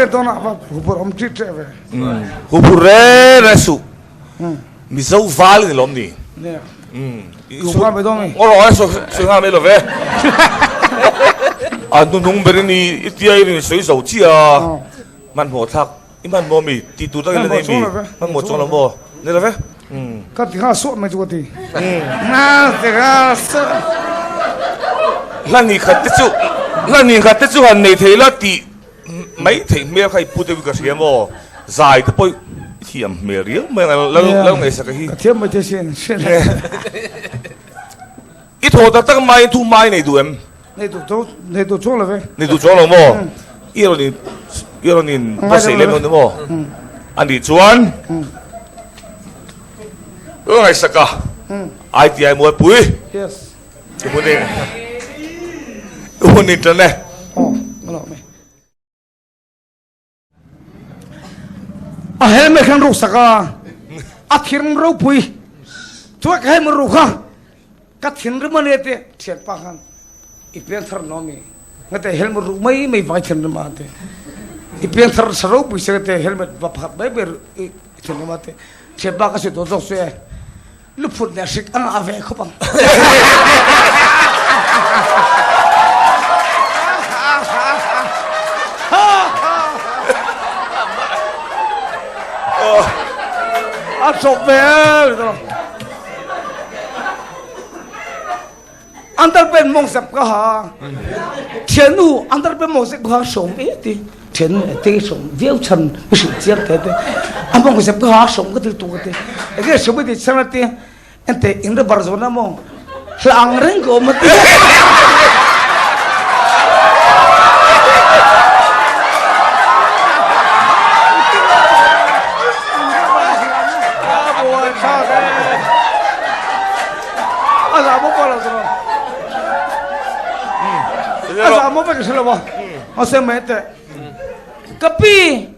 Riat dawnah va huphurh awm ṭih ṭeh ve. Huphurh reng reng suh. Mizo val ni lawm ni. Nia. Ku nghal mai dawn mi. Ngaw rawh e, sawi nghal mai lo ve. A hnuhnung berin i tia i rawn sawi zo chiah a. Hmanhmawh thlak i hmanhmawh mi tih tur tak i la nei mi. Hmanhmawh chuang lo maw? Ni lo ve. Ka ti nghal suah mai chu ka ti. Ti nghal suah. Hla ni khat te chu hla ni khat te chu han nei thei la tih mai theih hmel kha i pu deuhin ka hria maw? Zai te pawh i thiam hmel riau mai ang lal lal ngaihsak a hi. Ka thiam mai te sin. I thaw tak tak mai thu mai nei duh em? Nei duh chu nei duh chuang lo ve. Nei duh chuang lo maw? I rawn in i rawn in buatsaih lem lo ni maw? A nih chuan Lal ngaihsak a ITI Mualpui. Yes. I hun in i hun in tan e. Aw, ka lawm e. A helmet khan ruk sak a, a thinrim ropui. Chuan ka helmet ruk kha ka thinrim a nia tih thianpa khan i pianthar no mi ngate helmet ruk mai mai vai thinrim a ti. I pianthar sa ropui se ngate helmet va pakhat mai mai i thinrim a ti. Thianpa ka sawi dawn zawk chu e luphut leh hrik a ngah ve khawp ang. A chawp ve Underpant mawng zep ka ha thiannu underpant mawng zep ka ha sawm e ti thiannu e te sawm viau chhan i hrilh chiang te te a mawng zep ka ha sawm ka til tu ka ti enge sawm i ti chhan a ti ente in re bar zawn a maw hla ang reng ka awm a ti. A za maw pawh lo chu a za maw pawh ka hre lo a mahse mai teh ka pi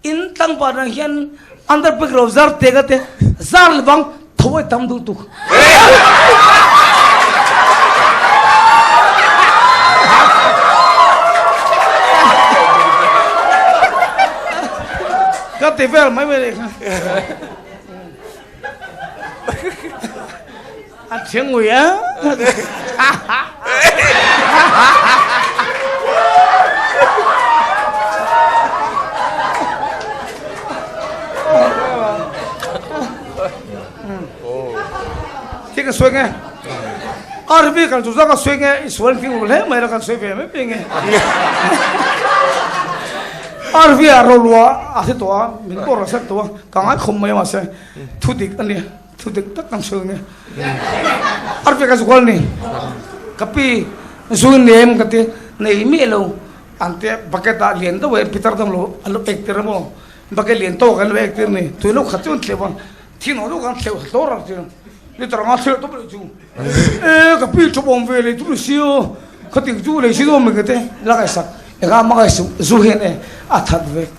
in tlangval ah hian underpack lo zar te ka te zar le bang tho ai tam duh tuk ka ti vel mai mai kha. A thiang ngui a. Thi ka suai nge. RV kan chu ka suai nge i sual thing hle mai la kan suai ve mai mai nge. RV a ro lua a thi tawh a min pawh rawh sat tawh a ka ngai khawm mai mahse thu dik a ni. Thu dik tak kan sawi nge. Arve ka zual ni. Ka pi zu nem ka ti nei mi lo an te bucket ah lian deuh e pitar dang lo an lo ek tir emaw bucket lian tawk an lo ek tir ni tui lo khat chu an thleuh a thin ho deuh khan thleuh hlawr a ti liter anga thleuh tawp leh chu e ka pi tawp awm ve leh chu ni sio khating chu lei si dawn mai ka ti la ka sak engah mah ka zu hian e a that vek.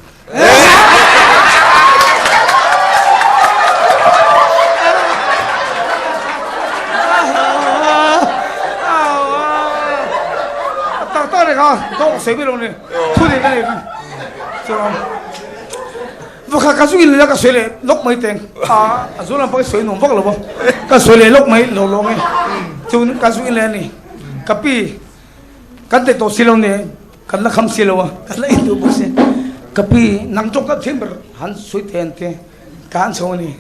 Tak tak ni kha dawk sei ber lo ni thu dik a ni kha chuan vawkhat ka zu in la ka sawi leh lawk mai teng a a zu lam pawh i sawi nuam vak lo va ka sawi leh lawk mai lo lo nge chuan ka zu in leh a ni ka pi kan teh tawh si lo ni. Kan la kham si lo a, kan la in duh bawk si. Ka pi, nang chu ka thiam ber han sawi thei an ti, ka han chho a ni.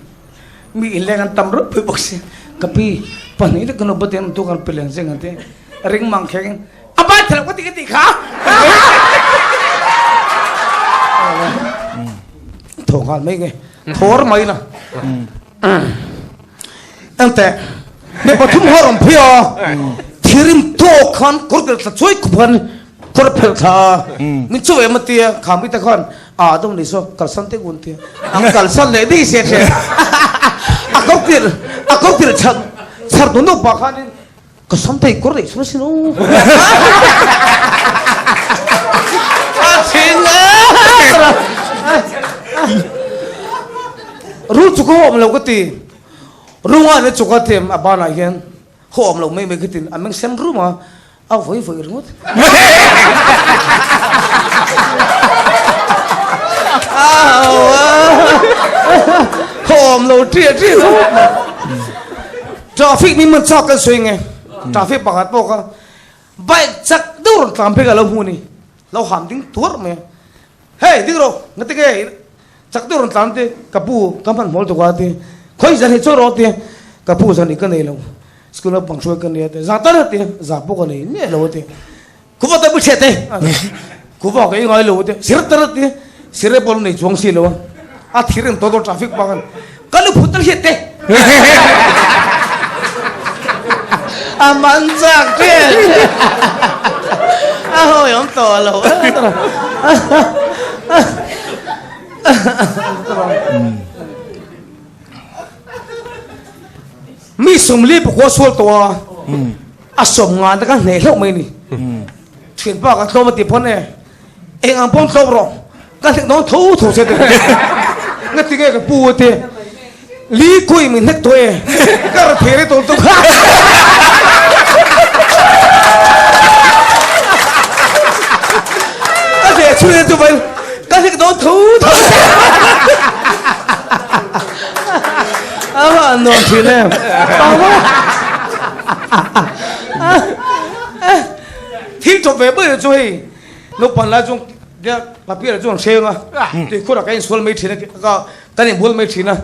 Mi inleng an tam reuh pui bawk si. Ka pi, pahnih lek kan lo batin tu kan pe leng zing an ti. Ring mang kheng in, a ban thei lo ka ti ka tih kha. Thaw nghal mai nge, thawr mai na. Engteh, mi pathum ho rawn phei a, thirim tawk khan kawr tel thla chuai khup khan kawr a phelh thla a, min chu ve maw tia, kha mite khan a dawng ni saw kalsan te un tia, an kalsan leh daih se ṭhen a kawr tir a kawr tir chhar chhar nu nupa khanin ka sam thei kawr neih chhun asin aw. A thin Rul chu ka awm lo ka ti. Runga ni chu ka ti a banah hian ka awm lo mai mai ka ti. A meng sen rum a, a vawi vawi ringawt. Awm lo ṭiah ṭiah zo. Traffic min man chak kan sawi nge. Traffic pakhat pawh kha bike chak deuh rawn tlan phei ka lo hmu ni. Lo ham ding tuarh mai a. Hey ding rawh ngati nge chak deuh rawn tlan te ka pu ka hman hmawl tuk a ti. Khawi zan hi chaw rawh ti. Ka pu zan hi ka nei lo. School naupang hruai ka nia ti. Za tar a ti. Za pawh ka nei miah lo a ti. Khuva te bu chhe te. Khuva ka i ngai lo te. Sir tar ti. Sir e pawh nei chuang si lo a. A thir em todo traffic bang an. Ka lu phut tal hiat te. A man chak te. A hawi awm tawh lo. Mi 40 pakua sual tawh a. A 50 te kha hneh hlauh mai a ni. Thianpa ka tlawm a ti pawn e, eng ang pawn tlawm rawh, ka hnek dawn tho tho che ti. Nga ti nge ka pu a ti, li kui min hnek tawh e, ka ra thei rei tawh lutuk. Ka hneh chhun e chu vain, ka hnek dawn tho tho che. A va nuam thin em. Thil tawp ve ber chu hei naupang lai chuan papier chuan hreng a tuikhur ah ka insual mai thin a ka kan inbual mai thin a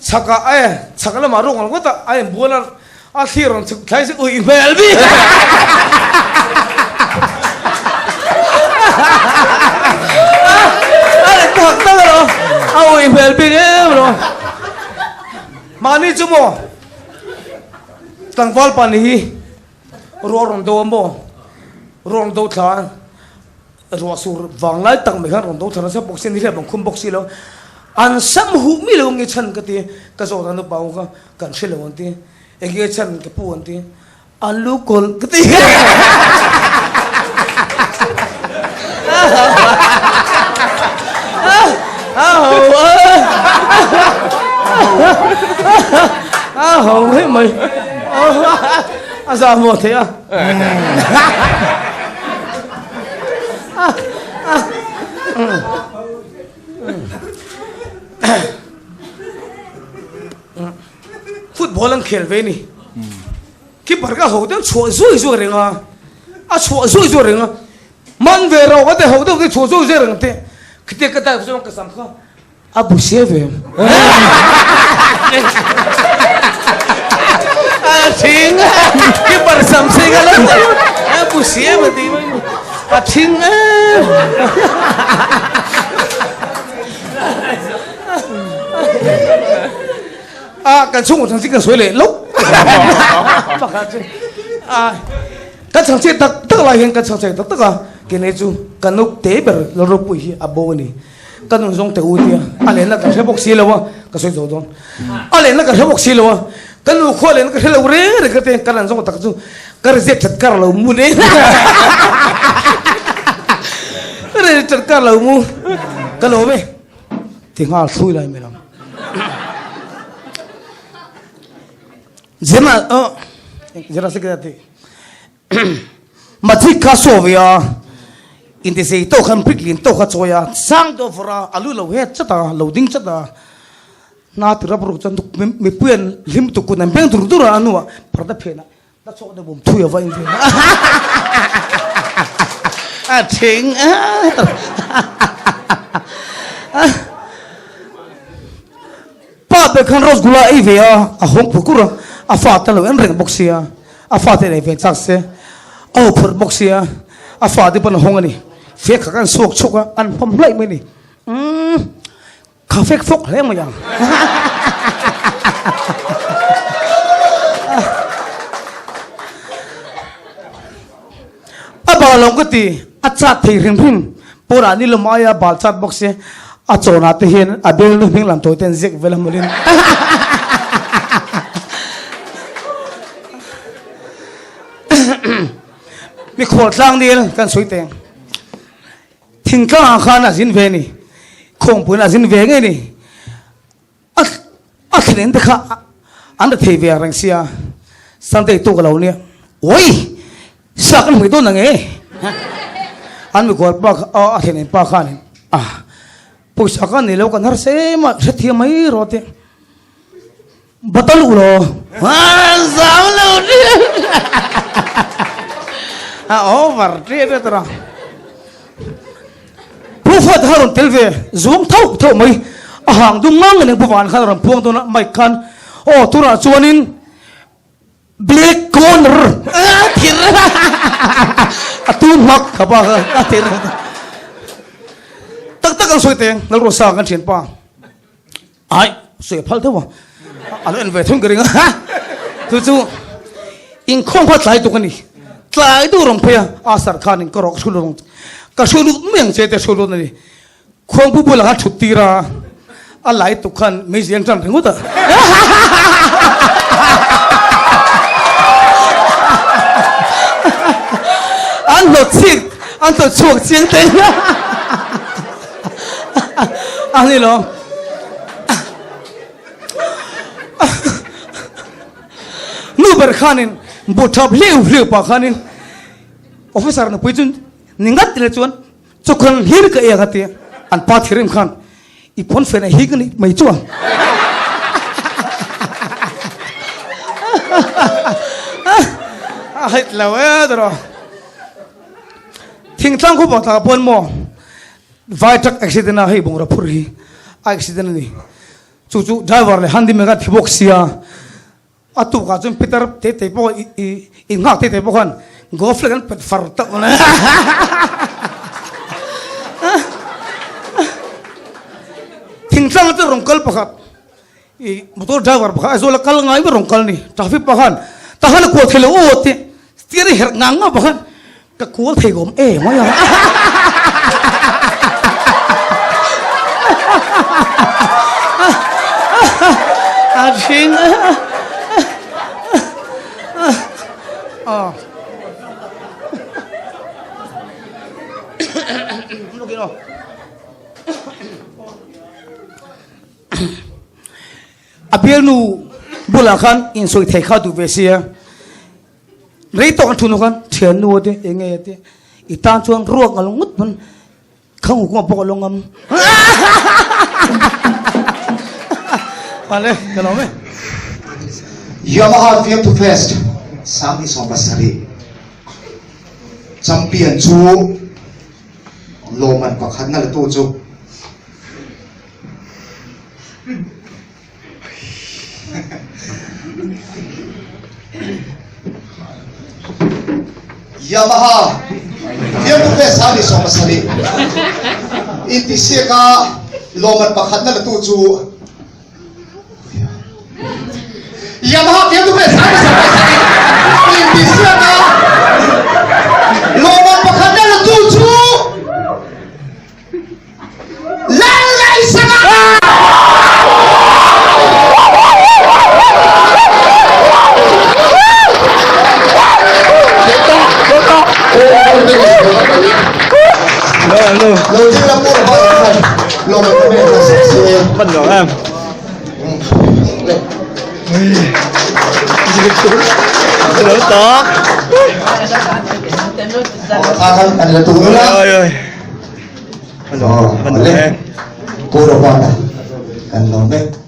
chhakah e chhak lamah rawng ang ngawt a a inbual a a thlir rawn chhuk thlai chu ui hmel bik a ri tak tak alawm a ui hmel bik em alawm mahni chu maw Tlangval pa ni hi ruah rawn do a maw? Ruah rawn do thla a, ruah sur vang lai tak mai khan rawn do thla nasa bawk si a, nihliap an khum bawk si lo. An sam huh mi lo nge chhan ka ti, ka zawt a nupa ho kha kan hre lo an ti, eng nge chhan ka pu an ti, an lu kawlh ka ti. A ho mai mai a za maw thei a. Football an khel ve ni. Keeper ka ho deuh chhuah zui zui reng a, a chhuah zui zui reng a, man ve rawh ka ti ho deuh te chhuah zui zui reng te, khitiang ka dive chuan ka sam kha a bu sia ve em. A thing a, keeper sam sei kha lo a bu sia ve tih mai a thing em. A kan chhungkaw changchik kan sawi leh lo pakhat chu a kan changchik tak tak lai hian kan changchik tak tak a kene chu kan nu te ber lo ropui hi a bo a ni ka nun zawng te u tia a lenna ka hre bawk si lo a ka sawi zo dawn a lenna ka hre bawk si lo a ka nu khua lenna ka hre lo reng reng ka te ka nan zawng tak chu ka reject that kar lo mu ne ka reject that kar lo mu ka lawm e Ti nghal thlui lai mai lam. Zema oh zera se kya ti. Mathik kha so ve a inte sei to khan prik lin to kha chawi a sang do vawra alu lo het chat a lo ding chat a na ti rap ruk chuan mipui an hlim tuk kun an beng dur dur a anu ah parda phen ah Na chawh deuh awm thui a va in ve. A thing a. Pa ber khan rasgula ei ve a, a hawng pur kur a, a fa te lo en reng bawk sia, a fa te nei ve chak se, a ho phurh bawk sia, a fa te pawn a hawng a ni. Fek kha khan suak chhuak a, an hmawm hlaih mai a ni. Umm. Kha fek fawk hle mai ang. A bal lo ka ti, a chat thei hrim hrim. Pawrah ni lawm aia bal chat bawk se, a chawnah te hian a bel nu hming lam tawi te an ziak vel a mawlin. Mikhual tlang nil kan sawi teng. Thingtlang ah khan a zin ve ni, khawngpuiin a zin ve ngei ni. A a thlen te kha an ra thei ve ang reng sia, Sunday tuk a lo nia, Oi! Sa kan hmui dawn ang e! An mikhual pa kha, a thlen pa khanin, Ah! Pawisa ka nei lo kan harsa em a, hrethiam mai rawh teh. Batal u law. Zau lo A over ṭiah ṭiah tawh a. Proof a kha rawn tel ve zuang thauh thauh mai. A hang dum ngang a ning Puvan khan a rawn puang dawn a mic khan aw tunah chuanin Black corner a thir a tu hmak ka pa kha a thir tak tak ang sawi teng Lalruasa kan thian pa ai sawi phal deuh a a lo en ve thung ka ring a chu chu inkhawm kha tlai tuk a ni tlai deuh rawng phei a a sar khan in ka rawk hru rawng ka hru lut mai ang che te hru lut a ni Khuangpu bulah khan thut tir a, a lai tuk khan meizi an tan ringawt a. An hlawt chik, an hlawt chhuak chiang te. A ni lo. Nu ber khanin bu thap hliu hliu pah khanin officer nupui chu ni ngat le chuan Chawkhan hlir ka eng a ti. An pa thirim khan i pawn fen a hik a nih mai chuan. A hait lo e tawh. Thingtlang khaw pakhat ah pawn maw vai truck accident a hei bungraw phur hi a accident a ni. Chu chu driver leh handyman khan thi bawk sia. A tukah chuan Peter tete pawh i i nghak tete pawh khan Goa flag an pet far teuh mai a. Thingtlang atang rawn kal pakhat i motor driver pakhat Aizawl a kal ngai ber rawn kal ni traffic pah khan tahan a kual thei lo aw tih steering herh ngang ngang pakhat Ka kual thei awm em mai a. A ṭhing. A bialnu bulah khan insawi thei kha duh ve sia. Rei tawk an thu hnu khan thiannu a ti eng nge a ti i tan chuan ruak a lo ngawt pawn khang kawng pawh a lo ngam Pale ka lo me Yamaha Fiamthu Fest 2017 Champion chu lawmman pakhatna la tu chu Yamaha Fiamthu Fest 2017 Intihsiaka lawmman pakhatna latu chu Yamaha Fiamthu Fest 2017 Intihsiaka lawmman pakhatna latu chu Pu Robert-a kan lawm e.